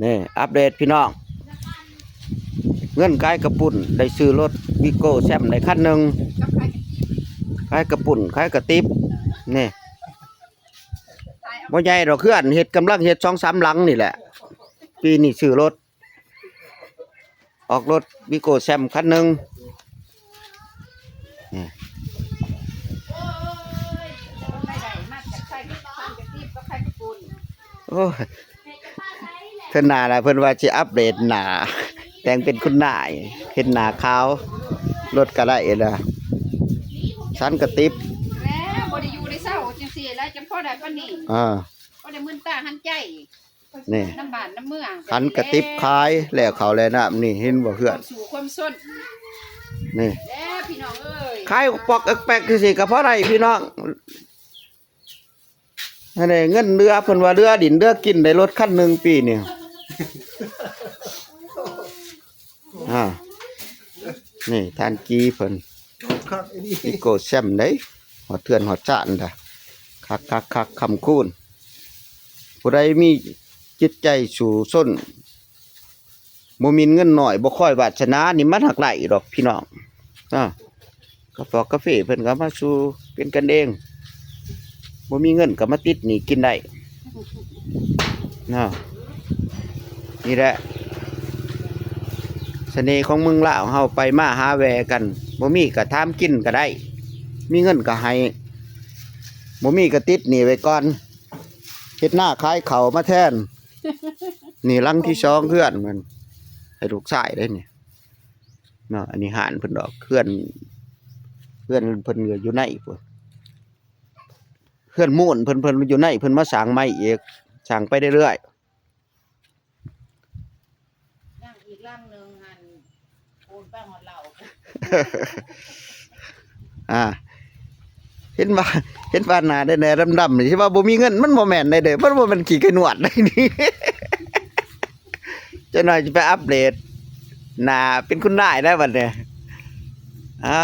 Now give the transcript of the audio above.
ນີ້ອັບເດດພີ່ນ້ອງ ເງິນຂາຍກະປຸ້ນ ໄດ້ຊື້ລົດວີໂກ້ແຊມໄດ້ຄັນໜຶ່ງ ຂາຍກະປຸ້ນ ຂາຍກະຕິບ ນີ້ ບໍ່ໃຫຍ່ດອກ ເຮືອນເຮັດ ກຳລັງເຮັດສອງສາມຫຼັງນີ້ແຫຼະ ປີນີ້ຊື້ລົດ ອອກລົດວີໂກ້ແຊມຄັນໜຶ່ງ ນີ້ ໂອ້ຍ ເທື່ອໜ້າລະເພິ່ນວ່າຊິອັບເດດໜ້າ ແຕ່ງເປັນຄຸນນາຍ ເຮັດໜ້າຂາວ ລົດກະໄດ້ລະ ສັນກະຕິບ ແລ້ວບໍ່ໄດ້ຢູ່ໄດ້ເຊົາຈັ່ງຊີ້ແຫຼະ ຈັ່ງພໍໄດ້ປານນີ້ ອ່າ ພໍໄດ້ມື່ນຕາຫັນໃຈ ນີ້ ນຳບ້ານນຳເມືອງ ຂັນກະຕິບຂາຍ ແລ້ວເຂົ້າແລ້ວນ້ຳ ນີ້ເຫັນບໍ່ເຮືອນ ຄວາມສູ້ຄວາມຊົນ ນີ້ ແລ້ວພີ່ນ້ອງເອີຍ ຂາຍປອກແປັກໆ ຈັ່ງຊີ້ກໍພໍໄດ້ພີ່ນ້ອງ ອັນນີ້ເງິນເຫຼືອ ເພິ່ນວ່າເຫຼືອດິນເຫຼືອກິນ ໄດ້ລົດຄັນໜຶ່ງປີນີ້ ອ່າ ນີ້ທ່ານຈີ່ເພິ່ນ ອີໂກແຊມເດ້ ຮອດເຮືອນຮອດຊານດາ ຄັກໆໆ ຄ້ຳຄູນ ຜູ້ໃດມີຈິດໃຈສູ້ຊົນ ບໍ່ມີເງິນໜ້ອຍ ບໍ່ຄອຍວາດສະໜານີ້ ມັນຫາກໄດ້ດອກພີ່ນ້ອງ ອ່າ ກາຟອກກາເຟເພິ່ນກໍມາສູ່ເປັນກັນເອງ ບໍ່ມີເງິນກໍມາຕິດໜີ້ກິນໄດ້ເນາະ ນີ້ແຫຼະສະເໜ່ຂອງເມືອງລາວເຮົາ ໄປມາຫາແວ່ກັນ ບໍ່ມີກໍຖາມກິນກໍໄດ້ ມີເງິນກໍໃຫ້ ບໍ່ມີກໍຕິດໜີ້ໄວ້ກ່ອນ ເຮັດນາຂາຍເຂົ້າມາແທນ ນີ້ຫຼັງທີສອງເຮືອນມັນ ໃຫ້ລູກຊາຍໄດ້ນີ້ ເນາະ ອັນນີ້ຮ້ານເພິ່ນດອກ ເຮືອນ ເຮືອນເພິ່ນກໍຢູ່ໃນພຸ້ນ ເຮືອນມູນເພິ່ນ ເພິ່ນຢູ່ໃນ ເພິ່ນມາສ້າງໃໝ່ອີກ ສ້າງໄປເລື້ອຍໆ ຍັງອີກຫຼັງໜຶ່ງຫັ້ນ ປູນໄປຮອດເຫຼົ່າ ອ່າ ເຫັນວ່າ ເຫັນວ່າໜ້າແດ່ໆ ດຳໆ ນີ້ ທີ່ວ່າບໍ່ມີເງິນ ມັນບໍ່ແມ່ນໄດ໋ເດີ ມັນບໍ່ແມ່ນຂີ້ໄກ່ນວດໄດ໋ນີ້ ຈັກໜ້ອຍຈະໄປອັບເດດ ໜ້າເປັນຄຸນນາຍແລ້ວບັດນີ້ ອ່າ